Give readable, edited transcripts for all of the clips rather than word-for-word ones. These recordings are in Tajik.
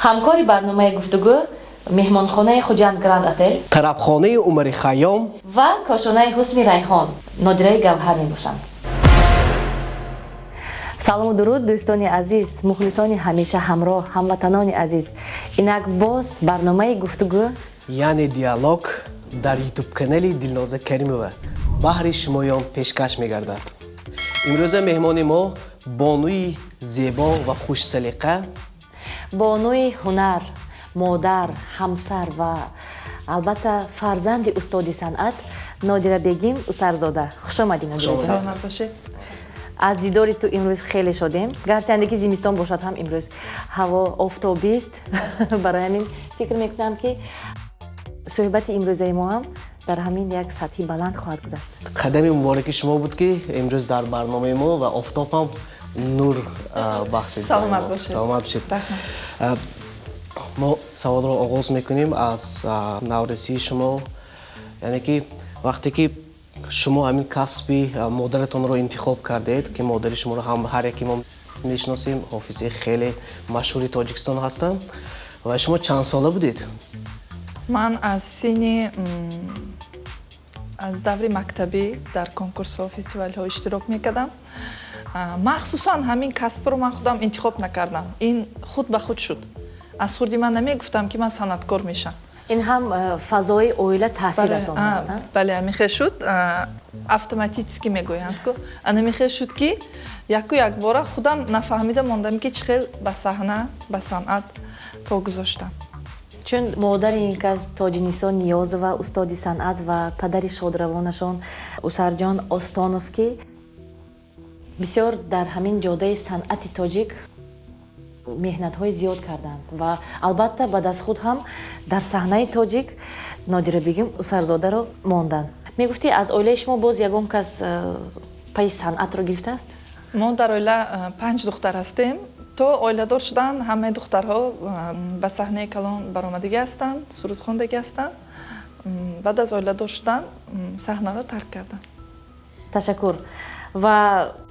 Ҳамкори барномаи «Гуфтугӯ» меҳмонхонаи «Хуҷанд Гранд Отел», тарабхонаи Умари Хайём ва кошонаи «Ҳусни Райҳон», Нодираи Гавҳар мебошанд. Салому дуруд, дӯстони азиз, мухлисони ҳамеша ҳамроҳ, ҳамватанони азиз! Инак боз барномаи «Гуфтугӯ», яъне «Диалог», дар Ютуб канали Дилноза Каримова баҳри шумоён пешкаш мегардад. Имрӯза меҳмони мо бонуи зебо ва хушсалиқа, бонуи ҳунар, модар, ҳамсар ва албатта фарзанди устоди санъат Нодирабегим Усарзода. Хушомадӣ, Нодираҷон! Саломат бошед. Аз дидори ту имрӯз хеле шодем. Гарчанде ки зимистон бошад ҳам, имрӯз ҳаво офтобист. Барои ҳамин фикр мекунам, ки суҳбати имрӯзаи мо ҳам дар ҳамин як сатҳи баланд хоҳад гузашт. Қадами мубораки шумо буд, ки имрӯз дар барномаи мо ва офтоб ҳам нур бахшид. Саломат бошед. Саломат бошед. Раҳмат. Мо саволро оғоз мекунем аз наврасии шумо, яъне ки вақте ки шумо ҳамин касби модаратонро интихоб кардед, ки модари шуморо ҳам ҳар яке мо мешиносем, ҳофизи хеле машҳури Тоҷикистон ҳастанд. Ва шумо чанд сола будед? Ман аз синни аз даври мактабӣ дар конкурсҳо, фестивалҳо иштирок мекардам. Махсусан ҳамин касбро ман худам интихоб накардам, ин худ ба худ шуд. Аз хурдӣ ман намегуфтам, ки ман санъаткор мешам. Ин ҳам фазои оила таъсир расондааст? Бале, ҳамин шуд, автоматически мегӯянд ку, анамихел шуд, ки яку якбора худам нафаҳмида мондам, ки чӣ хел ба саҳна, ба санъат по гузоштам. Чун модари ин кас Тоҷинисо Ниёзова, устоди санъат, ва падари шодравонашон Усарҷон Остонов, ки бисёр дар ҳамин ҷодаи санъати тоҷик меҳнатҳои зиёд карданд ва албатта баъд аз худ ҳам дар саҳнаи тоҷик Нодирабегим Усарзодаро монданд. Мегуфтӣ, аз оилаи шумо боз ягон кас пайи санъатро гирифтааст? Мо дар оила панҷ духтар ҳастем. То оиладор шудан ҳамаи духтарҳо ба саҳнаи калон баромадагӣ ҳастанд, сурудхондагӣ ҳастанд. Баъд аз оиладор шудан саҳнаро тарк карданд. Ташаккур. Ва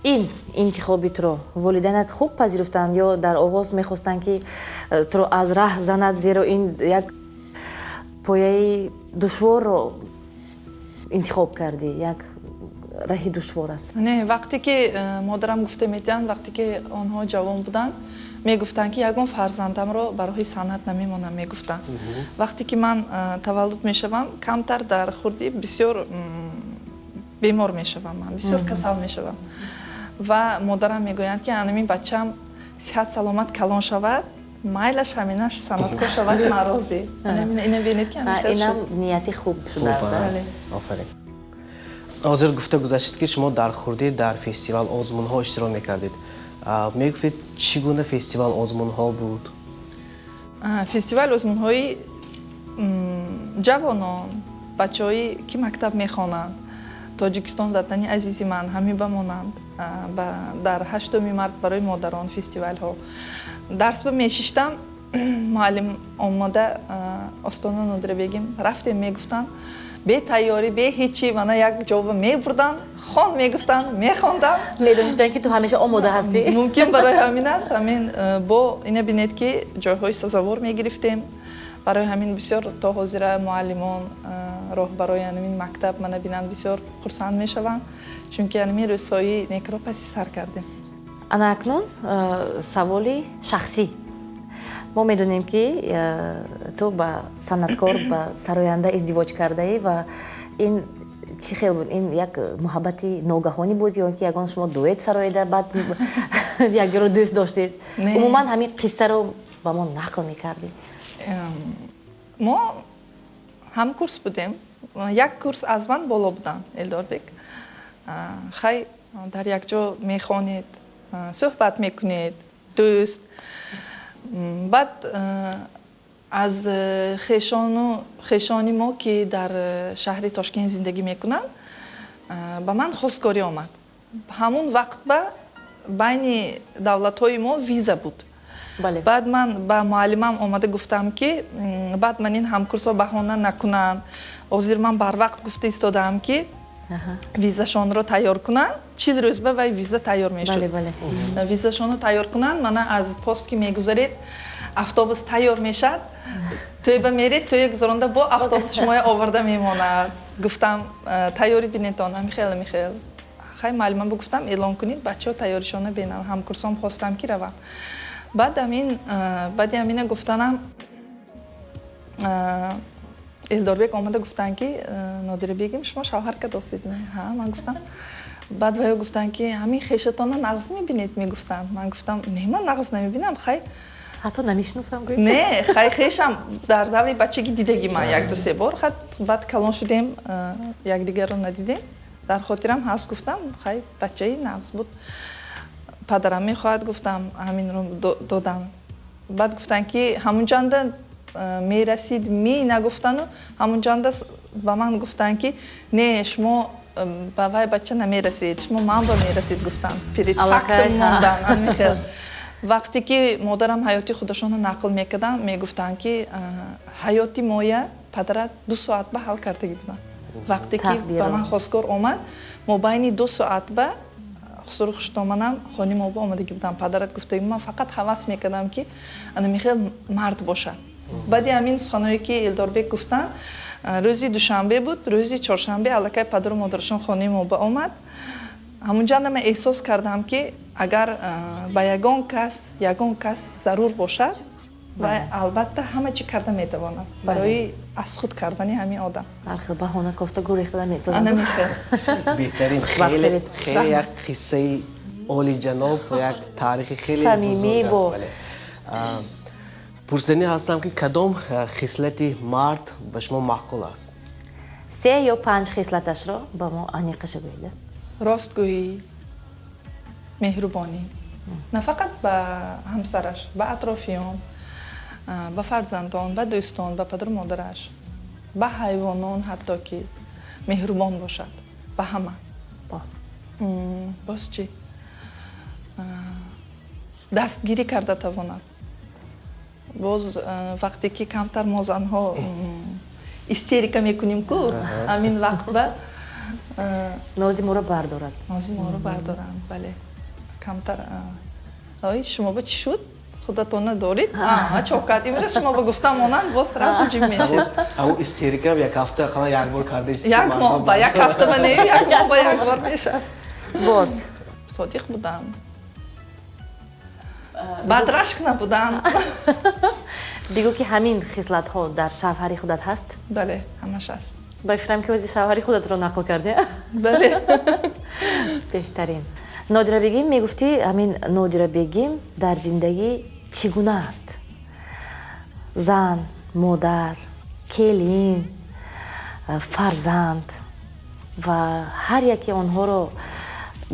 ин интихоби туро волидайнат хуб пазируфтанд ё дар оғоз мехостанд, ки туро аз раҳ занад, зеро ин як пояи душворро интихоб кардӣ, як раҳи душвор аст? Не, вақте ки модарам гуфта медиҳанд, вақте ки онҳо ҷавон буданд, мегуфтанд, ки ягон фарзандамро ба роҳи санъат намемонам, мегуфтанд. Вақте ки ман таваллуд мешавам, камтар дар хурдӣ бисёр бемор мешавам, ман бисёр касал мешавам ва модарам мегӯянд, ки анамин бачам сиҳат саломат калон шавад, майлаш ҳаминаш санъаткор шавад, ман розӣ. Ина бинед, ки инам нияти хуб шудааст. Офарин. Ҳозир гуфта гузаштед, ки шумо дар хурдӣ дар фестивал озмунҳо иштирок мекардед. Мегуфтед, чӣ гуна фестивал озмунҳо буд? Фестивал озмунҳои ҷавонон, бачаҳое ки мактаб мехонанд, «Тоҷикистон ватани азизи ман», ҳамин ба монанд, дар 8-уми март барои модарон фестивалҳо. Дарс ба мешиштам, муаллим омода: «Остона, Нодирабегим, рафтем», мегуфтанд. Бетайёрӣ, бе ҳечи мана як ҷоба мебурданд, «Хон», мегуфтанд, мехондам. Медонистанд, ки ту ҳамеша омода ҳастӣ. Мумкин, барои ҳамин аст. Ҳамин бо ина бинед, ки ҷойҳои сазовор мегирифтем. Барои ҳамин бисёр то ҳозира муаллимон, роҳбарои ҳамин мактаб мана бинанд, бисёр хурсанд мешаванд, чунки ҳамин рӯзҳои некро паси сар кардем. Ана акнун саволи шахсӣ. Мо медонем, ки ту ба санъаткор, ба сароянда издивоҷ кардаӣ. Ва ин чӣ хел буд? Ин як муҳаббати ногаҳонӣ буд ё ки ягон шумо дуэт сароида, баъд якёро дӯст доштед? Умуман, ҳамин қиссаро ба мо нақл мекардӣ. Мо ҳамкурс будем, як курс аз ман боло буданд Элдорбек. Хай, дар як ҷо мехонед, суҳбат мекунед, дӯст. Баъд аз хешону хешони мо, ки дар шаҳри Тошкент зиндагӣ мекунанд, ба ман хостгорӣ омад. Ҳамун вақт ба байни давлатҳои мо виза буд. Баъд ман ба муаллимам омада гуфтам, ки баъд ман ин ҳамкурсҳо баҳона накунанд, ҳозир ман барвақт гуфта истодаам, ки Визашонро тайёр кунанд, 40 рӯз ба вай виза тайёр мешуд. Визашонро тайёр кунанд, мана аз пост ки мегузаред, автобус тайёр мешавад, тӯйба меред, тӯя гузаронда, бо автобус шумоя оварда мемонад. Гуфтам, тайёрӣ бинетон, ҳамихел, ҳамихел. Хай, муаллимам гуфтам, эълон кунед, бачаҳо тайёришона бинанд. Ҳамкурсом хостам, ки раванд. Баъд амин, баъди амина гуфтанам, Элдорбек омада гуфтанд, ки Нодира бегим, шумо шавҳар кардосид? Ҳа, ман гуфтам. Баъд ваё гуфтанд, ки ҳамин хешатонро нағз мебинед, мегуфтанд. Ман гуфтам, не, ман нағз намебинам, хай. Ҳатто намешиносам, гӯй. Не, хай, хешам дар даври бачагӣ дидагӣ ман як ду се бор, хат баъд калон шудем, якдигарро надидем, дар хотирам ҳаст. Гуфтам, хай, бачаи нағз буд, падарам мехоҳад, гуфтам, ҳаминро додам. Баъд гуфтанд, ки ҳамунҷанда мерасид ми нагуфтану ҳамунҷанда ба ман гуфтанд, ки не, шумо ба вай бача намерасед, шумо ман ба мерасед, гуфтанд. Перед фактом мондан. Ҳамихел. Вақте ки модарам ҳаёти худашонро нақл мекарданд, мегуфтанд, ки ҳаёти моя падарат 2 соат ба ҳал кардагӣ буданд. Вақте ки ба ман хостгор омад, мобайни 2 соат ба хусуру хуштоманам хони мо ба омадагӣ будам. Падарат гуфтаги, ман фақат ҳавас мекардам, ки ана михел мард бошад. Баъди ҳамин суханое, ки Элдорбек гуфтанд, рӯзи душанбе буд, рӯзи чоршанбе аллакай падару модарашон хонаи мо ба омад. Ҳамунҷанда ман эҳсос кардам, ки агар ба ягон кас зарур бошад, ва албатта ҳама чӣ карда метавонад барои аз худ кардани ҳамин одам. Ҳар хел баҳона кофта гурехта метавонад. Ана михел. Беҳтарин, хеле хеле як қиссаи олиҷаноб, як таърихи хеле самимӣ. Бо Пурсанӣ ҳастам, ки кадом хислати мард ба шумо маъқул аст? Се ё панҷ хислаташро ба мо аниқаша гӯед. Ростгӯӣ, меҳрубонӣ, на фақат ба ҳамсараш, ба атрофиён, ба фарзандон, ба дӯстон, ба падару модараш, ба ҳайвонон, ҳатто ки меҳрубон бошад ба ҳама. Боз чӣ? Дастгирӣ карда тавонад. Боз вақте ки камтар мо занҳо истерика мекунем ку, ҳамин вақт ба нози моро бардорад. Нози моро бардоранд, бале. Камтар ой, шумо ба чӣ шуд, худатона доред, чокат имрӯз шумо ба гуфта монанд, боз сразу ҷим мешед. Ау истерика як ҳафта ақаллан як бор карда. Як моҳ ба як ҳафта ба не, як моҳ ба як бор мешавад. Боз? Содиқ будан, бадрашк набудан. Бигӯ, ки ҳамин хислатҳо дар шавҳари худат ҳаст? Бале, ҳамаш аст. Ба фикрам, ки ози шавҳари худатро нақл кардӣ. Бале. Беҳтарин. Нодира бегим, мегуфтӣ, ҳамин Нодира бегим дар зиндагӣ чӣ гуна аст? Зан, модар, келин, фарзанд ва ҳар яке онҳоро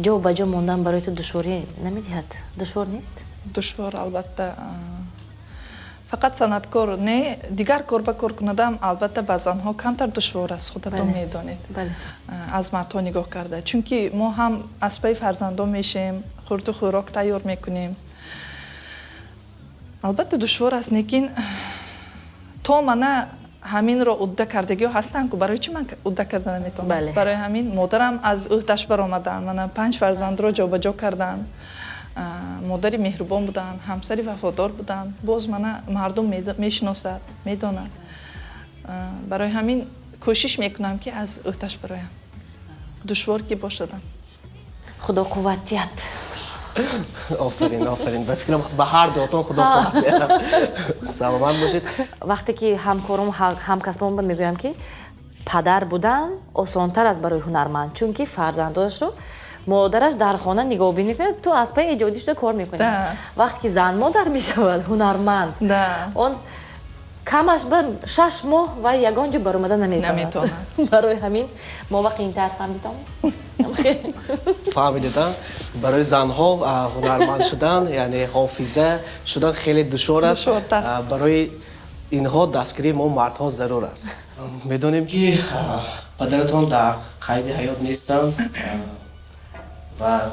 ҷо ба ҷо мондан барои ту душворӣ намедиҳад? Душвор нест? Душвор, албатта. Фақат санъаткор не, дигар кор ба кор кунадам, албатта, ба занҳо камтар душвор аст, худатон медонед, аз мардҳо нигоҳ карда, чунки мо ҳам аз пайи фарзандон мешем, хурду хӯрок тайёр мекунем. Албатта, душвор аст, лекин то мана ҳаминро удда кардагиҳо ҳастанд ку, барои чӣ ман удда карда наметавонам? Барои ҳамин модарам аз ӯҳдаш баромаданд, мана панҷ фарзандро ҷобаҷо карданд, модари меҳрубон буданд, ҳамсари вафодор буданд. Боз мана мардум мешиносад, медонад. Барои ҳамин кӯшиш мекунам, ки аз ӯҳдаш бароям, душвор ки бошадам. Худо қувват диҳад. Офарин, офарин. Ба фикрам, ба ҳар дуотон Худо қувват диҳад. Саломат бошед. Вақте ки ҳамкором, ҳамкасбон ба мегӯям, ки падар будан осонтар аст барои ҳунарманд, чунки фарзандонашро модараш дар хона нигоҳбин мекунад, ту аз паи эҷодӣ шуда кор мекунӣ. Вақте ки зан модар мешавад, ҳунарманд, он камаш ба 6 моҳ ва ягон ҷо баромада наметавонад. Барои ҳамин мо ва қиинтар фаҳмидам. Фаҳмидед, барои занҳо ҳунарманд шудан, яъне ҳофиза шудан хеле душвор аст. Барои инҳо дастгирии мо мардҳо зарур аст. Медонем, ки падаратон дар қайди ҳаёт нестанд ва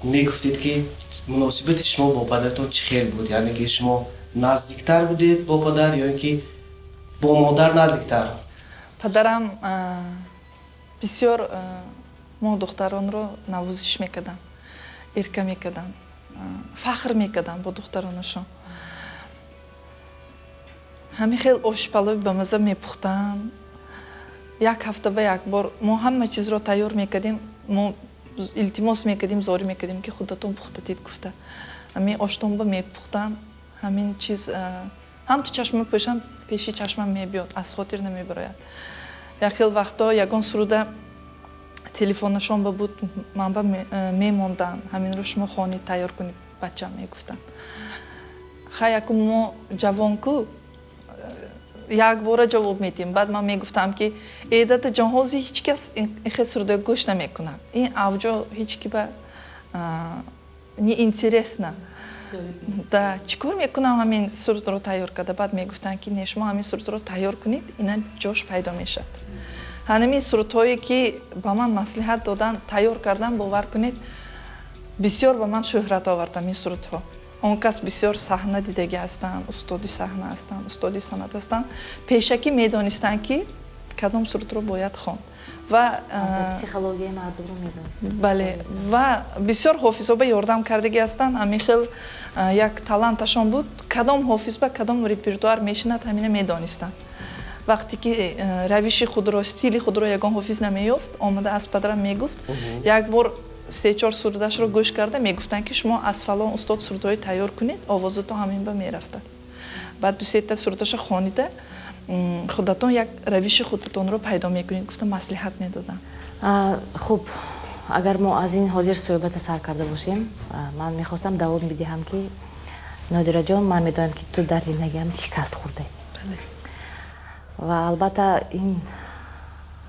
мегуфтед, ки муносибати шумо бо падаратон чӣ хел буд, яъне ки шумо наздиктар будед бо падар ё ин ки бо модар наздиктар? Падарам. Бисёр мо духтаронро навозиш мекарданд, эрка мекарданд, фахр мекарданд бо духтаронашон. Ҳамин хел оши палови ба маза мепухтанд. Як ҳафта ба як бор мо ҳама чизро тайёр мекардем, мо илтимос мекардем, зорӣ мекардем, ки худатон пухтатид гуфта. Ҳамин оштонба мепухтанд, ҳамин чиз ҳам ту чашма пӯшам, пеши чашмам мебиёд, аз хотир намебарояд. Як хел вақтҳо ягон суруда телефонашон ба буд, манба мемонданд, ҳаминро шумо хонед, тайёр кунед, бачам мегуфтанд. Хай, якум мо ҷавон ку, якбора ҷавоб медиҳем. Баъд ман мегуфтам, ки э, дадаҷон, ҳозир ҳеҷ кас ин хел суруда гӯш намекунад, ин авҷо ҳеҷ ки ба неинтересно да, чӣ кор мекунам ҳамин сурудро тайёр карда? Баъд мегуфтанд, ки не, шумо ҳамин сурудро тайёр кунед, ина ҷош пайдо мешавад. Ҳамин сурудҳое, ки ба ман маслиҳат додан, тайёр кардан, бовар кунед, бисёр ба ман шӯҳрат овард ҳамин сурудҳо. Он кас бисёр саҳна дидагӣ ҳастанд, устоди саҳна ҳастанд, устоди санъат ҳастанд. Пешакӣ медонистанд, ки кадом сурудро бояд хонд ва психологияи мардумро медонистанд. Бале, ва бисёр ҳофизҳо ба ёрдам кардагӣ ҳастанд. Ҳамин хел як таланташон буд, кадом ҳофиз ба кадом репертуар мешинад, ҳамина медонистанд. Вақте ки равиши худро, стили худро ягон ҳофиз намеёфт, омада аз падарам мегуфт. Як бор се-чор сурудашро гӯш карда, мегуфтанд, ки шумо аз фалон устод сурудҳои тайёр кунед, овозато ҳамин ба мерафтад. Баъд ду-сета сурудаша хонида, худатон як равиши худатонро пайдо мекунед, гуфта маслиҳат медоданд. Хуб, агар мо аз ин ҳозир суҳбата сар карда бошем, ман мехостам давом бидиҳам, ки Нодираҷон, ман медонам, ки ту дар зиндагиам шикаст хӯрдаӣ ва албатта ин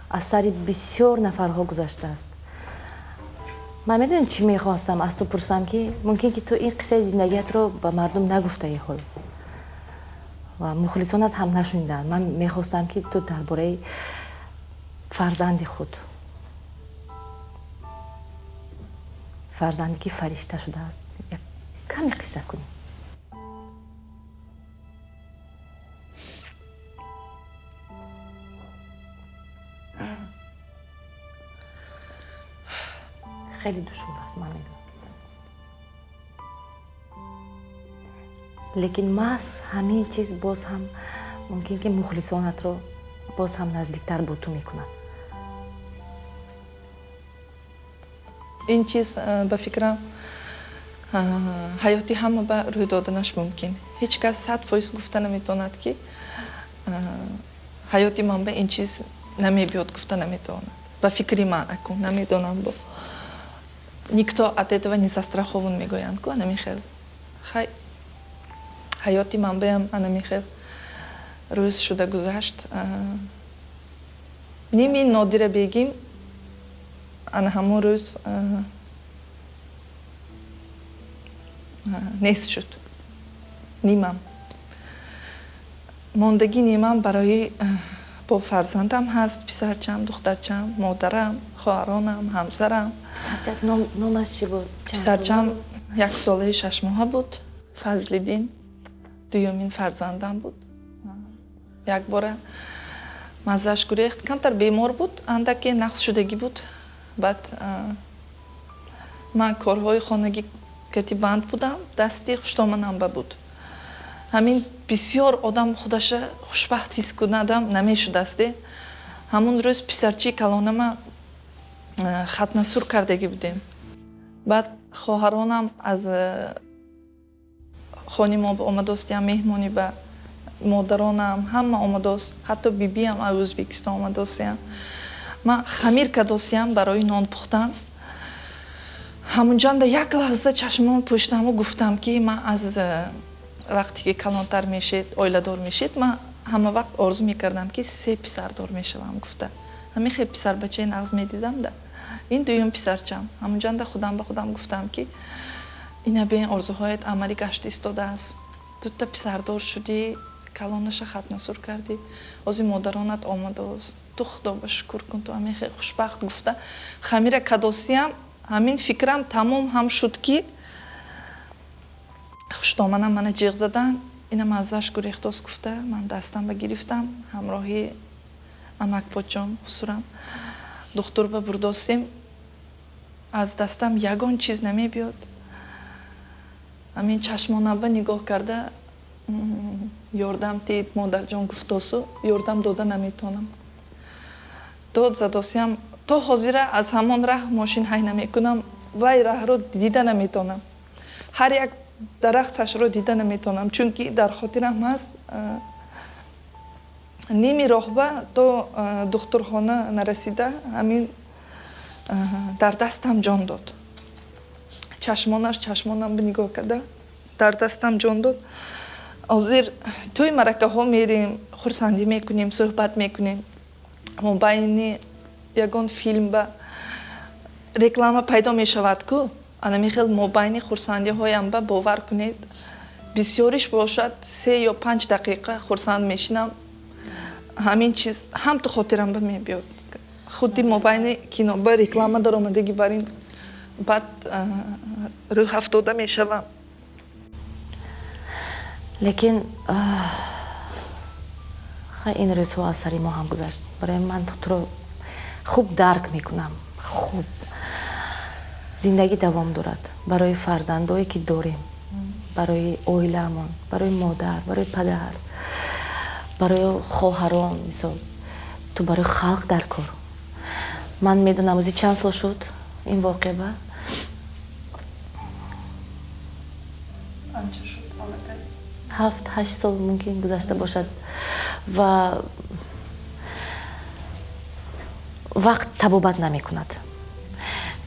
аз сари бисёр нафарҳо гузаштааст. Ман медонем, чӣ мехостам аз ту пурсам, ки мумкин ки ту ин қиссаи зиндагиятро ба мардум нагуфтаӣ ҳоло ва мухлисонат ҳам нашунидаанд. Ман мехостам, ки ту дар бораи фарзанди худ, фарзанде ки фаришта шудааст, як каме қисса кунӣ. Хеле душвор аст, ман медонам, лекин маҳз ҳамин чиз боз ҳам мумкин ки мухлисонатро боз ҳам наздиктар бо ту мекунад. Ин чиз, ба фикрам, ҳаёти ҳама ба рӯй доданаш мумкин. Ҳеҷ кас 100% гуфта наметавонад, ки ҳаёти ман ба ин чиз намебиёд, гуфта наметавонад. Ба фикри ман, акун намедонам, бо никто от этого не застрахован мегӯянд ку, анами хел. Хай, ҳаёти ман баям анами хел рӯз шуда гузашт. Ними Нодира бегим ана ҳамон рӯз нест шуд. Нимам мондагӣ, нимам барои бо фарзандам ҳаст, писарчам, духтарчам, модарам, хоҳаронам, ҳамсарам. Писарчат номаш чӣ буд? Писарчам 1 солаи 6 моҳа буд, Фазлиддин, дуюмин фарзандам буд. Якбора маззааш гурехт, камтар бемор буд, андаке нақс шудагӣ буд. Баъд ман корҳои хонагӣ кати банд будам, дасти хуштоманам ба буд. Ҳамин бисёр одам худаша хушбахт ҳис кунадам намешудасте. Ҳамун рӯз писарчии калонама хатнасур кардагӣ будем. Баъд хоҳаронам аз хони мо омадостиям меҳмонӣ, ба модаронам ҳама омадост, ҳатто бибиам аз Ӯзбекистон омадостиям. Ман хамир кардостиям барои нон пухтан. Ҳамунҷанда як лаҳза чашмамо пӯштаму гуфтам, ки ман аз вақте ки калонтар мешед, оиладор мешед, ман ҳама вақт орзу мекардам, ки се писардор мешавам гуфта. Ҳамин хел писарбачаи нағз медидам да, ин дуюм писарчам. Ҳамунҷанда худам ба худам гуфтам, ки ина бин, орзуҳоят амалӣ гашта истодааст, дута писардор шудӣ, калонаша хатнасур кардӣ, ҳозир модаронат омадааст, ту Худо ба шукр кун, ту ҳамин хел хушбахт гуфта хамира кадосиям. Ҳамин фикрам тамом ҳам шуд, ки хуштоманам мана ҷиғ задан, ина маззаш гурехтост гуфта, ман дастам ба гирифтам, ҳамроҳи амакпоҷон хусурам. Духтур ба бурдостем, аз дастам ягон чиз намебиёд. Ҳамин чашмонаба нигоҳ карда, ёрдам тид, модарҷон, гуфтосу, ёрдам дода наметонам. Дод задосиам, то ҳозира аз ҳамон раҳ мошин ҳай намекунам, вай раҳро дида наметонам, ҳар як дарахташро дида наметонам, чунки дар хотирам ҳаст, ними роҳба то духтурхона нарасида ҳамин дар дастам ҷон дод. Чашмонаш чашмонам нигоҳ карда дар дастам ҷон дод. Ҳозир тӯи маъракаҳо мерем, хурсандӣ мекунем, суҳбат мекунем, мобайни ягон филм ба реклама пайдо мешавад ку, анами хел мобайни хурсандиҳоям ба, бовар кунед, бисёриш бошад 3 ё 5 дақиқа хурсанд мешинам. Ҳамин чиз ҳам ту хотирам ба мебиёд. Худи мобайни кино ба реклама даромадагӣ бар ин баъд рӯҳ афтода мешавам. Лекин ин рӯзҳо аз сари мо ҳам гузашт. Барои ман туро хуб дарк мекунам, хуб. Зиндагӣ давом дорад барои фарзандое ки дорем, барои оилаамон, барои модар, барои падар, барои хоҳарон. Мисол, ту барои халқ дар кор. Ман медонам, ози чанд сол шуд ин воқеа ба? Анча шуд аллакай. 7-8 сол мумкин гузашта бошад ва вақт табобат намекунад,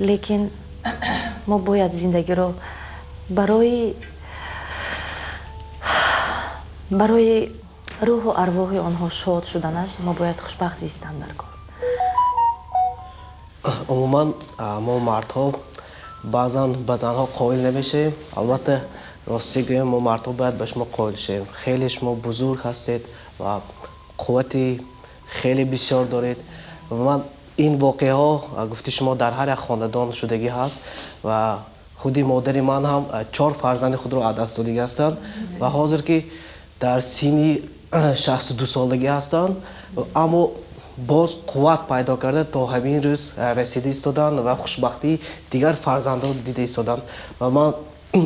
лекин мо бояд зиндагиро барои рӯҳу арвоҳи онҳо шод шуданаш, мо бояд хушбахт зистан дар кор. Умуман, мо мардҳо баъзан ба занҳо қоил намешавем. Албатта, ростӣ гӯем, мо мардҳо бояд ба шумо қоил шавем. Хеле шумо бузург ҳастед ва қуввати хеле бисёр доред. Ва ман ин воқеаҳо, гуфти шумо, дар ҳар як хонадон шудагӣ ҳаст ва худи модари ман ҳам чор фарзанди худро аз даст додагӣ ҳастанд ва ҳозир ки дар синни 62 солагӣ ҳастанд, аммо боз қувват пайдо карда то ҳамин рӯз расида истоданд ва хушбахтии дигар фарзандро дида истоданд. Ва ман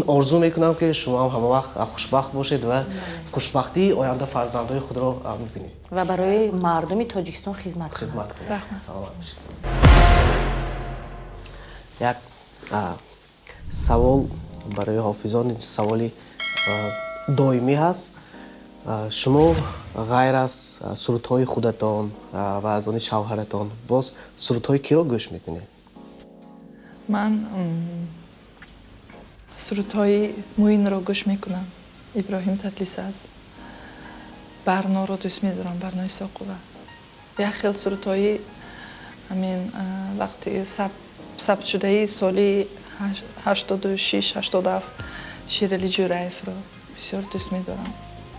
орзу мекунам, ки шумо ҳам ҳама вақт хушбахт бошед ва хушбахтии оянда фарзандҳои худро мебинед. Ва барои мардуми Тоҷикистон хизмат кунад. Хизмат кунед. Раҳмат. Саломат бошед. Як савол барои ҳофизон, саволи доимӣ ҳаст. Шумо ғайр аз сурудҳои худатон ва аз они шавҳаратон боз сурудҳои киро гӯш мекунед? Ман сурудҳои Муинро гӯш мекунам, Иброҳим Татлисас, Барноро дӯст медорам, Барно Исоқова. Як хел сурудҳои ҳамин вақти сабтшудаи соли 86, 87 Шерали Ҷӯраевро бисёр дӯст медорам,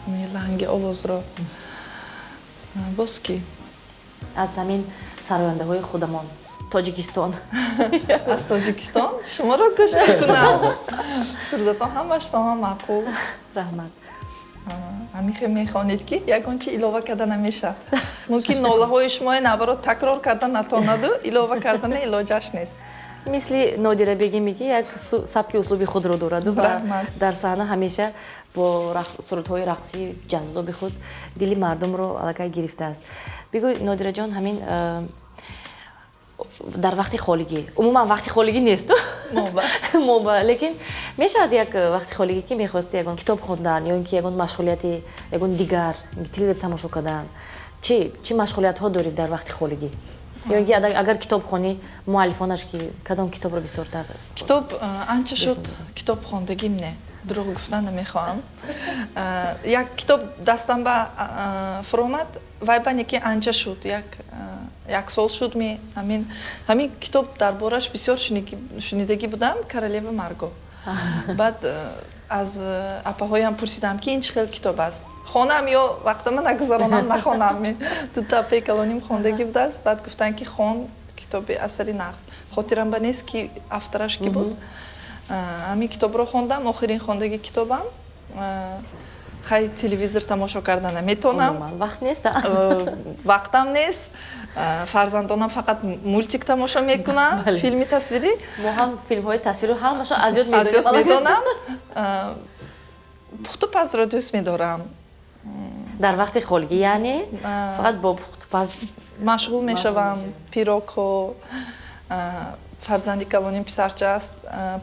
ҳамин лаҳнги овозро. Боз ки? Аз ҳамин сарояндаҳои худамон, Тоҷикистон. Аз Тоҷикистон шуморо гӯш мекунам, сурудатон ҳамаш ба ман маъқул. Раҳмат. Ҳамин хел мехонед, ки ягон чи илова карда намешавад. Мумкин нолаҳои шумои наоборот такрор карда натонаду илова кардана илоҷаш нест. Мисли Нодира Бегиме, ки як сабки услуби худро дораду ва Раҳмат. дар саҳна ҳамеша бо сурудҳои рақсии ҷаззоби худ дили мардумро аллакай гирифтааст. Бигӯ, Нодираҷон, ҳамин дар вақти холигӣ, умуман вақти холигӣ нест моба. Моба, лекин мешавад як вақти холигӣ, ки мехости ягон китоб хондан ё ин ки ягон машғулияти ягон дигар, телевизор тамошо кардан, чӣ машғулиятҳо доред дар вақти холигӣ? Ё ин ки агар китоб хонӣ, муаллифонаш ки, кадом китобро бисёртар? Китоб анча шуд китоб хондагим не, дурӯғ гуфтан намехоҳам. Як китоб дастам ба фуромад, вай ба неки анча шуд, як сол шуд ми. Ҳамин китоб дар бораш бисёр шунидагӣ будам, «Королева Марго». Баъд аз апаҳоям пурсидам, ки ин чӣ хел китоб аст, хонам ё вақтама нагузаронам, нахонам? Дута апаи калоним хондагӣ будааст. Баъд гуфтанд, ки хон, китоби асари нағз. Хотирам ба нест, ки автораш кӣ буд. Ҳамин китобро хондам, охирин хондаги китобам. Хай, телевизор тамошо карда наметонам. Вақт нест. Вақтам нест. Фарзандонам фақат мультик тамошо мекунанд, филми тасвирӣ. Мо ҳам филмҳои тасвиро ҳамашо аз ёд аз ёд медонам. Пухтупазро дӯст медорам. Дар вақти холигӣ, яъне фақат бо пухтупаз машғул мешавам. Пирогҳо. Фарзанди калоним писарча аст,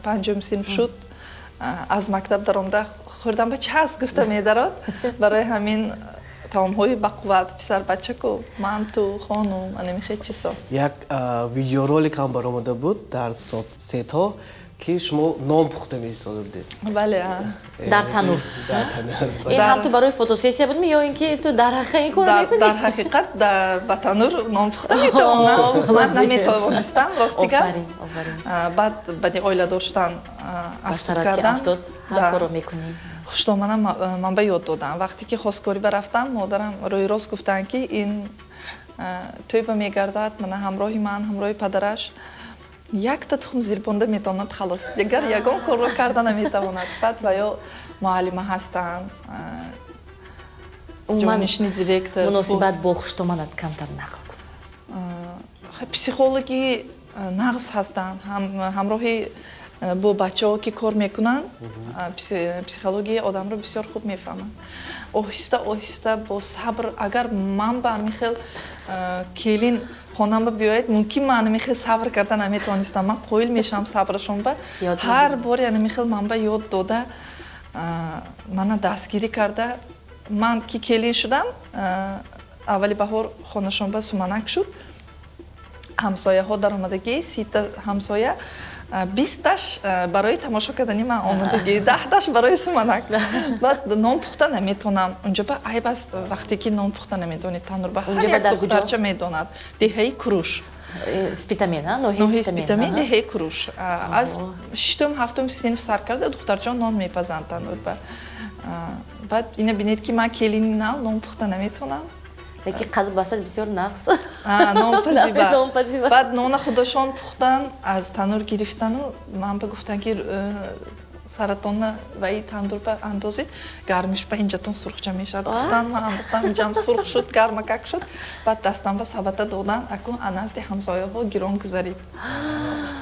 панҷум синф шуд. Аз мактаб даромада, хӯрдан ба чи ҳаст гуфта медарод. Барои ҳамин таомҳои бақувват, писарбачаку, манту, хонум, анами хел чизҳо. Як видеоролик ҳам баромада буд дар соцсетҳо, ки шумо нон пухта меистода будед. Бале. Дар танур. Ин ҳам ту барои фотосессия будми ё ин ки ту дар ҳақиқат ин корро мекунӣ? Дар ҳақиқат ба танур нон пухта метавонам. Ман наметавонистам, рости гап. Баъд баъди оиладор шудан аз худ кардам. Ҳар корро мекунӣ. Хуштоманам ман ба ёд додам. Вақте ки хосгорӣ барафтам, модарам рӯи рост гуфтанд, ки ин тӯйба мегардад, мана ҳамроҳи ман, ҳамроҳи падараш якта тухм зирбонда метавонад, халос, дигар ягон корро карда наметавонад. Баъд ва ё муаллима ҳастанд, ҷонишини директор. Муносибат бо хуштоманат камтар нақл кун. Психологи нағз ҳастанд. Ҳамроҳи бо бачаҳо ки кор мекунанд, психологияи одамро бисёр хуб мефаҳманд. Оҳиста оҳиста, бо сабр. Агар ман ба ҳамин хел келин хонамба биёяд, мумкин ман ҳамин хел сабр карда наметавонистам. Ман қоил мешавам сабрашон ба. Ҳар бори ҳамин хел ман ба ёд дода, мана дастгирӣ карда. Ман ки келин шудам, аввали баҳор хонашон ба суманак шуд. Ҳамсояҳо даромадагӣ, 30-та ҳамсоя, 20-таш барои тамошо кардани ман омадагӣ, 10-таш барои суманак. Баъд нон пухта наметонам. Унҷо ба айб аст, вақте ки нон пухта наметонӣ танурба. Ҳар як духтарча медонад. Деҳаи Куруш. Спитамен. Ноҳияи Спитамен, деҳаи Куруш. Аз шиштум ҳафтум синф сар карда духтарчаҳо нон мепазанд танурба. Баъд ина бинед, ки ман келини нав нон пухта наметонам. Лекин қаду басад бисёр нағз. Нонпазиба. Баъд нона худашон пухтан, аз танур гирифтану ман ба гуфтан, ки саратонна ваи тандурба андозед, гармиш ба инҷатон сурхча мешавад, гуфтан. Ман андохтам, инҷам сурх шуд, гармакак шуд. Баъд дастам ба сабата додан, акун назди ҳамсояҳо гирон гузарид.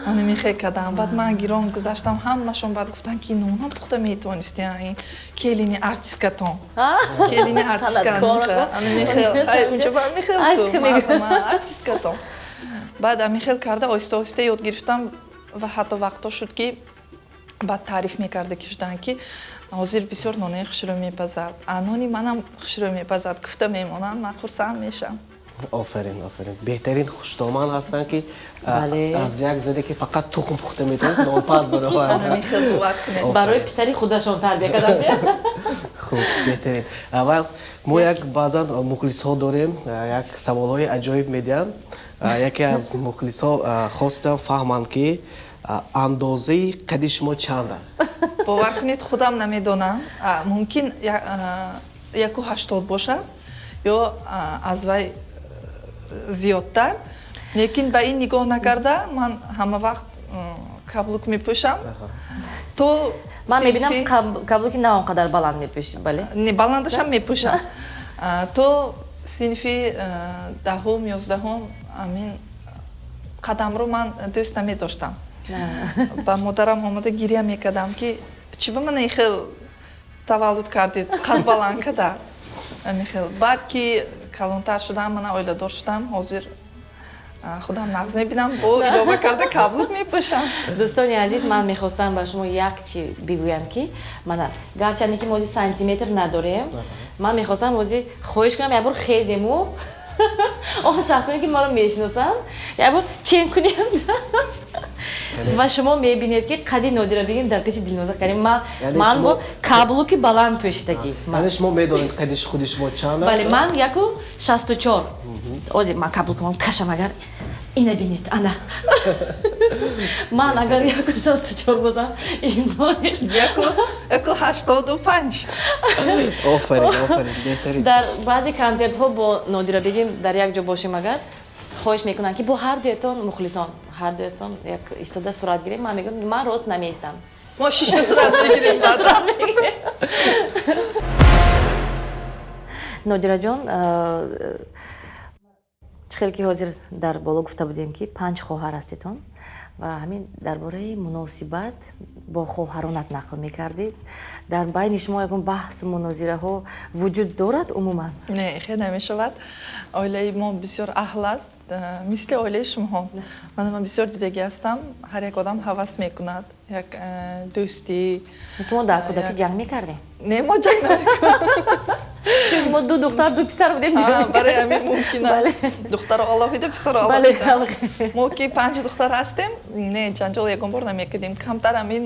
Ана мехел кардам. Баъд ман гирон гузаштам, ҳамашон баъд гуфтанд, ки нонам пухта метавонисти, келини артисткатон, келини артистка. Унҷо ба мехел артисткатон. Баъд амихел карда, оҳиста оҳиста ёд гирифтам ва ҳатто вақтҳо шуд, ки баъд таъриф мекарда ки шуданд, ки ҳозир бисёр нонаи хушрӯ мепазад, а нони манам хушрӯ мепазад гуфта мемонанд, ман хурсанд мешавам. Офарин, офарин! Беҳтарин хуштоман ҳастанд, ки аз як зане, ки фақат тухм пухта метавонист, нонпаз баровард. Барои писари худашон тарбия карданд. Хуб, беҳтарин. Ва мо як баъзан мухлисҳо дорем, як саволҳои аҷоиб медиҳанд. Яке аз мухлисҳо хостам фаҳманд, ки андозаи қади шумо чанд аст. Бовар кунед, худам намедонам. Мумкин 1,80 бошад ё аз вай зиёдтар, лекин ба ин нигоҳ накарда, ман ҳама вақт каблук мепӯшам то Ман мебинам, каблуки на он қадар баланд мепӯшӣ, бале. Не, баландашам мепӯшам. То синфи 10-ум, 11-ум амин қадамро ман дӯст намедоштам. Ба модарам омада гиря мекардам, ки чӣ ба мана ихел таваллуд кардед, қад баланд када, амихел. Баъд ки калонтар шудам, мана оиладор шудам, ҳозир худам нағз мебинам, бо илова карда каблук мепӯшам. Дӯстони азиз, ман мехостам ба шумо як чи бигӯям, ки мана гарчанде ки мо ози сантиметр надорем, ман мехостам ози хоҳиш кунам, якбор хезему он шахсоне, ки маро мешиносанд, якбор чен кунем ва шумо мебинед, ки қади Нодира бигем дар пеши Дилноза Карим ман бо каблуки баланд пӯшидагӣ. Яъне шумо медонед, қади худи шумо чанд аст? Бале, ман 1,64. Ози ман каблукамам кашам, агар ина бинед, ана ман агар 1,64 бошам, ин 1,85. Офарин, офарин, беҳтарин! Дар баъзе консертҳо бо Нодира бигем дар як ҷо бошем, агар хоҳиш мекунанд, ки бо ҳар дуятон, мухлисон, ҳар дуятон як истода сурат гирем, ман мегӯям, ман рост намеистам. Мо шишта сурат мегирем. Нодираҷон, чӣ хел ки ҳозир дар боло гуфта будем, ки панҷ хоҳар ҳастедон, ва ҳамин дар бораи муносибат бо хоҳаронат нақл мекардед. Дар байни шумо ягон баҳсу мунозираҳо вуҷуд дорад умуман? Не, хел намешавад. Оилаи мо бисёр аҳл аст, мисли оилаи шумоҳо. Ман бисёр дидагӣ ҳастам, ҳар як одам ҳавас мекунад як дӯстӣ. Мо дар кӯдакӣ ҷанг мекардем. Не, мо ҷанг намекунем. Чунки мо ду духтар, ду писар будем. Барои ҳамин мумкин аст, духтаро алоҳида, писаро алоҳида. Мо ки панҷ духтар ҳастем, не, ҷанҷол ягон бор намекардем. Камтар ҳамин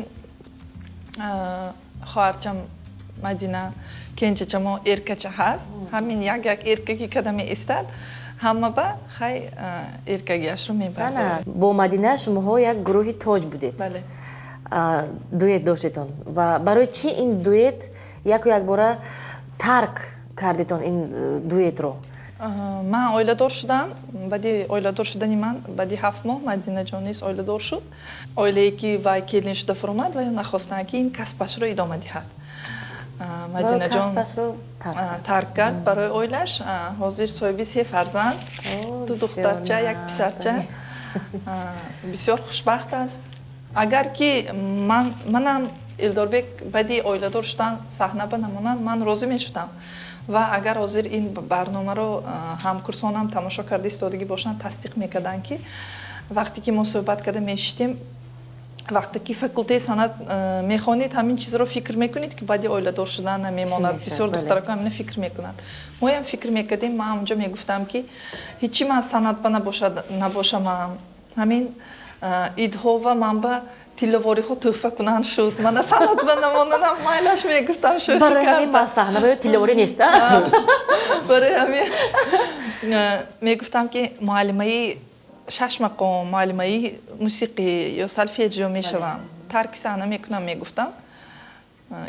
хоҳарчам Мадина, кенҷачамо эркача ҳаст, ҳамин як як эркаги када меистад, ҳама ба хай эркагиашро мебарад. Бо Мадина шумоҳо як гурӯҳи Тоҷ будед. Бале. Дуэт доштедон, ва барои чӣ ин дуэт яку якбора тарк кардетон, ин дуэтро? Ман оиладор шудам. Баъди оиладор шудани ман, баъди 7 моҳ Мадинаҷон низ оиладор шуд. Оилае ки вай келин шуда фуромад, вай нахостанд, ки ин касбашро идома диҳад. Мадинаҷон тарк кард барои оилаш. Ҳозир соҳиби се фарзанд: ду духтарча, як писарча. Бисёр хушбахт аст. Агар ки манам Илдорбек баъди оиладор шудан саҳна ба намонанд, ман розӣ мешудам. Ва агар ҳозир ин барномаро ҳамкурсонам тамошо карда истодагӣ бошанд, тасдиқ мекарданд, ки вақте ки мо суҳбат карда мешидем, вақте ки факултеи санъат мехонед, ҳамин чизро фикр мекунед, ки баъди оиладор шудан намемонад. Бисёр духтарако ҳамина фикр мекунанд, моям фикр мекардем. Ман ҳамонҷо мегуфтам, ки ҳечи ман санъат ба набошамам, ҳамин идҳо ва ман ба тилловориҳо тӯҳфа кунанд шуд, мана санъат ба намонанам майлаш, мегуфтам. Шӯхӣ. Барои ҳамин ба саҳна тилловорӣ нест. Барои ҳамин мегуфтам, ки муаллимаи шашмақом, муаллимаи мусиқӣ ё солфеҷио мешавам, тарки саҳна мекунам, мегуфтам.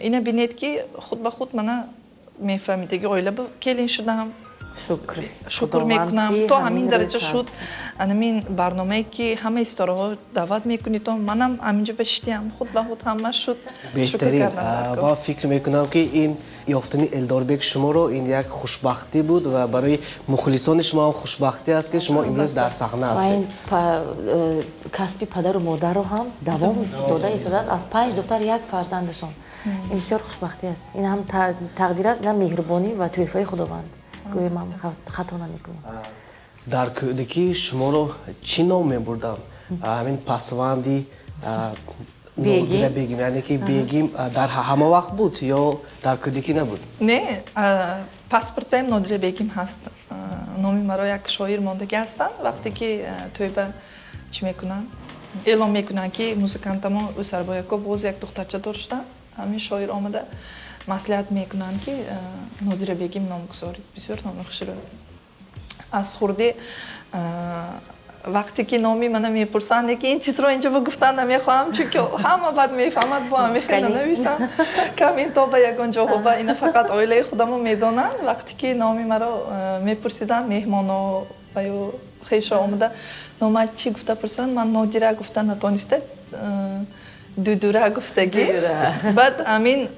Ина бинед, ки худ ба худ мана мефаҳмидаги, оила келин шудам. Шукр. Шукр мекунам, то ҳамин дараҷа шуд. Анамин барномае ки ҳамаи ситораҳо даъват мекунед, манам ҳаминҷо башидиам, худ ба худ ҳама шуд. Беҳтарин. Ва фикр мекунам, ки ин ёфтани Элдорбек шуморо ин як хушбахтӣ буд ва барои мухлисони шумо ҳам хушбахтӣ аст, ки шумо имрӯз дар саҳна ҳастед. Ин касби падару модарро ҳам давом дода истодааст, аз панҷ духтар як фарзандашон. Ин бисёр хушбахтӣ аст, ин ҳам тақдир аст, ин ҳам меҳрубонӣ ва тӯҳфаи Худованд, гӯё ман хато намекунам. Дар кӯдакӣ шуморо чӣ ном мебурданд? Ҳамин пасванди Нодира Бегим, яъне ки Бегим дар ҳама вақт буд ё дар кӯдакӣ набуд? Не, паспортаем Нодира Бегим ҳаст. Номи маро як шоир мондагӣ ҳастанд. Вақте ки тӯйба чӣ мекунанд, эълон мекунанд, ки музыкантамо Усарбояко боз як духтарча дор шуданд, ҳамин шоир омада маслиҳат мекунанд, ки Нодира Бегим ном гузоред, бисёр номи хушрӯ. Аз хурдӣ вақте ки номи мана мепурсанд, ки ин чизро инҷо ба гуфтан намехоҳам, чунки ҳама баъд мефаҳмад, бо ҳами хел нанависам кам ин то ба ягон ҷоҳо ба ина фақат оилаи худамо медонанд. Вақте ки номи маро мепурсиданд, меҳмоно ва ё хешо омада, нома чӣ гуфта пурсанд, ман Нодира гуфта натониста, Дудура гуфтагӣ. Баъд ҳамин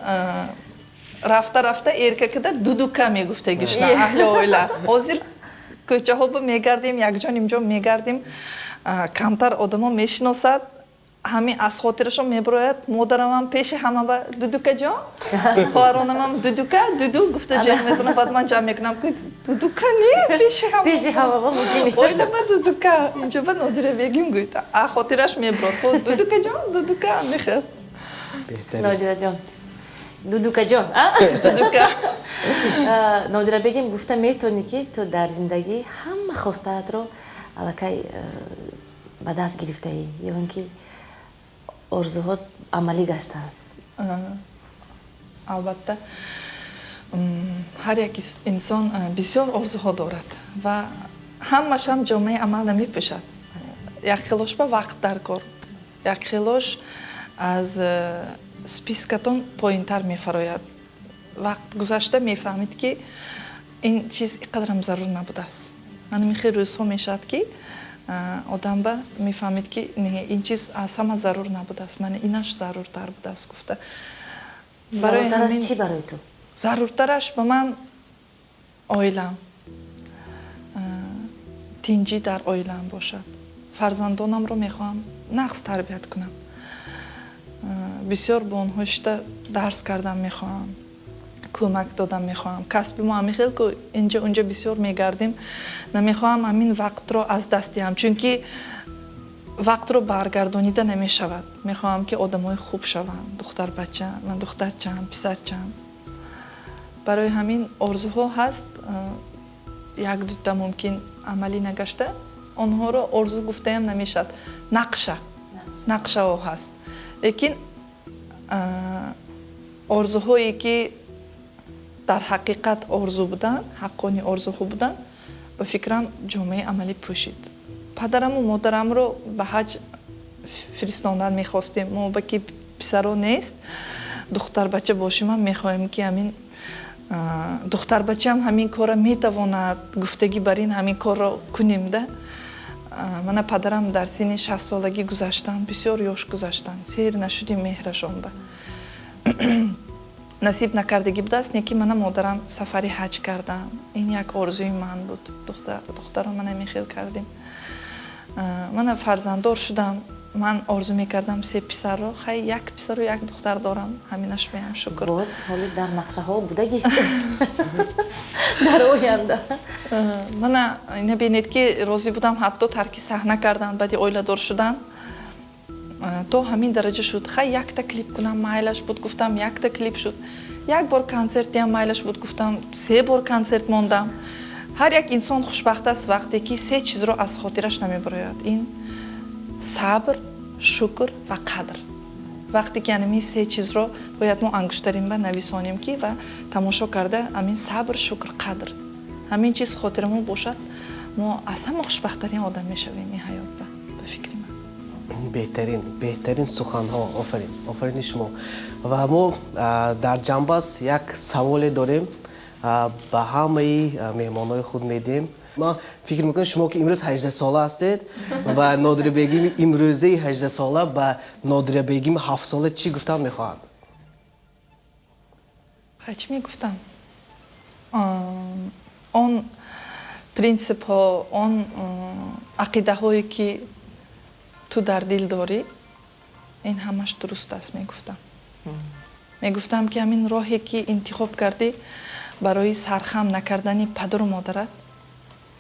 рафта рафта эрка када Дудука мегуфтагӣ шуда аҳли оила. Ҳозир кӯчаҳо мегардем, якҷо нимҷо мегардем, камтар одамо мешиносад, ҳамин аз хотирашон мебирояд. Модарамам пеши ҳама ба Дудукаҷон, хоҳаронамам Дудука, Дуду гуфта ҷамъ мезанам. Баъд ман ҷамъ мекунам, ки Дудука не, пеши пеши ҳама оила ба Дудука, инҷо ба Нодира Бегим гӯйта, а хотираш мебирод, Дудукаҷон, Дудука мехел. Нодираҷон, Дудукаҷон. Дудука. Нодира Бегим, гуфта метавонӣ, ки ту дар зиндагӣ ҳама хостаатро аллакай ба даст гирифтаӣ ё ин ки орзуҳот амалӣ гаштааст? Албатта, ҳар як инсон бисёр орзуҳо дорад ва ҳамашам ҷомаи амал намепӯшад. Як хелош ба вақт дар кор, як хелош аз спискатон поинтар мефарояд. Вақт гузашта мефаҳмед, ки ин чиз ин қадарам зарур набудааст. Манами хел рӯзҳо мешавад, ки одам ба мефаҳмед, ки не, ин чиз аз ҳама зарур набудааст, мана инаш заруртар будааст гуфта. Барои чӣ барои ту? Заруртараш ба ман Оилам, тинҷӣ дар оилаам бошад. Фарзандонамро мехоҳам нағз тарбият кунам, бисёр бо онҳо шида дарс кардан мехоҳам, кӯмак додан мехоҳам. Касби мо ҳамин хел ку, инҷа унҷа бисёр мегардем. Намехоҳам ҳамин вақтро аз даст диҳам, чунки вақтро баргардонида намешавад. Мехоҳам, ки одамои хуб шаванд, духтарбача ман, духтарчаам, писарчаам. Барои ҳамин орзуҳо ҳаст, як дута мумкин амалӣ нагашта, онҳоро орзу гуфтаям намешавад, нақша, нақшаҳо ҳаст. Лекин орзуҳое, ки дар ҳақиқат орзу буданд, ҳаққони орзуҳо буданд, ба фикрам, ҷомаи амалӣ пӯшид. Падараму модарамро ба ҳаҷ фиристондан мехостем. Мо ба ки писаро нест, духтарбача бошим ҳам, мехоҳем, ки ҳамин духтарбачаам ҳамин корро метавонад, гуфтагӣ бар ин ҳамин корро кунем да. Мана, падарам дар синни 60-солагӣ гузаштанд, бисёр ёш гузаштанд. Сер нашудим меҳрашон ба насиб накардагӣ будааст. Не ки мана модарам сафари ҳаҷ кардам, ин як орзуи ман буд. Духтаро мана мехел кардем. Мана, фарзанддор шудам. Ман орзу мекардам се писарро, хай, як писару як духтар дорам, ҳаминаш меям шукр. Боз ҳоли дар нақшаҳо будагист дар оянда. Мана, ина бинед, ки розӣ будам ҳатто тарки саҳна кардан баъди оиладор шудан. То ҳамин дараҷа шуд. Хай, якта клип кунам, майлаш буд, гуфтам, якта клип шуд. Як бор консертиам майлаш буд, гуфтам, се бор консерт мондам. Ҳар як инсон хушбахт аст, вақте ки се чизро аз хотираш намебарояд: ин сабр, шукр ва қадр. Вақте ки анами се чизро бояд мо ангуштаринба нависонем, ки ва тамошо карда, амин сабр, шукр, қадр, ҳамин чиз хотирамо бошад, мо аз ҳама хушбахттарин одам мешавем ин ҳаётба, ба фикри ман. Беҳтарин, беҳтарин суханҳо, офарин, офарини шумо. Ва мо дар ҷанбаз як саволе дорем, ба ҳамаи меҳмонҳои худ медиҳем. Ман фикр мекунам, шумо ки имрӯз 18-сола ҳастед, ва Нодирабегими имрӯзаи 18-сола ба Нодирабегими 7-сола чӣ гуфтан мехоҳад? Чӣ мегуфтам? Он принсипҳо, он ақидаҳое, ки ту дар дил дорӣ, ин ҳамаш дуруст аст, мегуфтам. Мегуфтам, ки ҳамин роҳе, ки интихоб кардӣ барои сархам накардани падару модарат,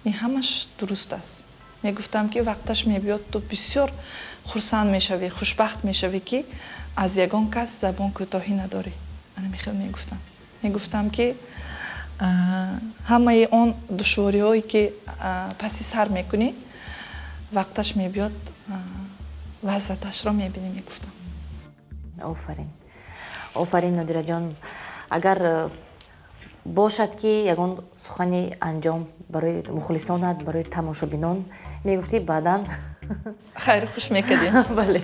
ин ҳамаш дуруст аст. Мегуфтам, ки вақташ мебиёд, ту бисёр хурсанд мешавӣ, хушбахт мешавӣ, ки аз ягон кас забон кӯтоҳӣ надорӣ. Ана мехел мегуфтам. Мегуфтам, ки ҳамаи он душвориҳое, ки паси сар мекунӣ, вақташ мебиёд, лаззаташро мебинӣ, мегуфтам. Офарин, офарин, Нодираҷон. Агар бошад, ки ягон сухани анҷом барои мухлисонат, барои тамошобинон мегуфтӣ, баъдан. Хайру хуш мекардем. Бале.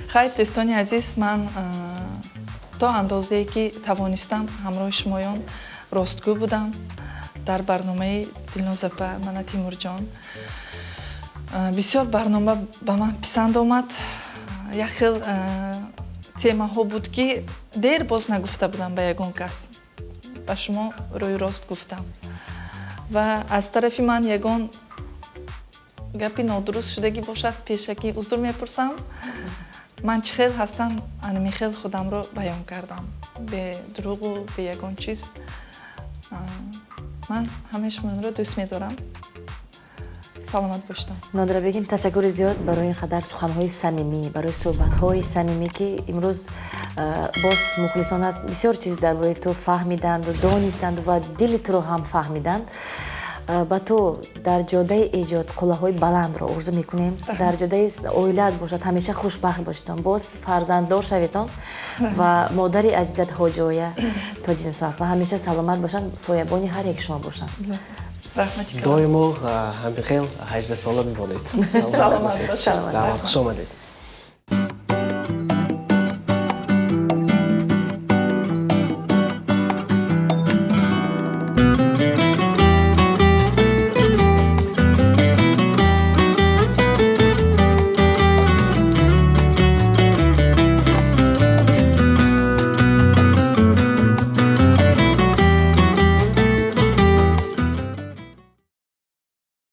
Хайр, дӯстони азиз, ман то андозае, ки тавонистам, ҳамроҳи шумоён ростгӯ будам дар барномаи Дилнозапа. Мана, Тимурҷон, бисёр барнома ба ман писанд омад. Як хел темаҳо буд, ки дер боз нагуфта будам ба ягон кас, ба шумо рӯи рост гуфтам. Ва аз тарафи ман ягон гапи нодуруст шудагӣ бошад, пешакӣ узр мепурсам. Ман чӣ хел ҳастам, анамихел худамро баён кардам, бе дурӯғу бе ягон чиз. Ман ҳамаи шуморо дӯст медорам, саломат бошед. Нодира бегим, ташаккури зиёд барои ин қадар суханҳои самимӣ, барои суҳбатҳои самимӣ, ки имрӯз боз мухлисонат бисёр чиз дар бораи ту фаҳмиданду донистанду ва дили туро ҳам фаҳмиданд. Ба ту дар ҷодаи эҷод қуллаҳои баландро орзу мекунем. Дар ҷодаи оилаат бошад, ҳамеша хушбахт бошедон, боз фарзанддор шаведон ва модари азизат Ҳоҷоя Тоҷинисоф ва ҳамеша саломат бошанд, соябони ҳар яки шумо бошанд. Доимо ҳамихел 18-сола бимонед. Саломат бошед. Хуш омадед.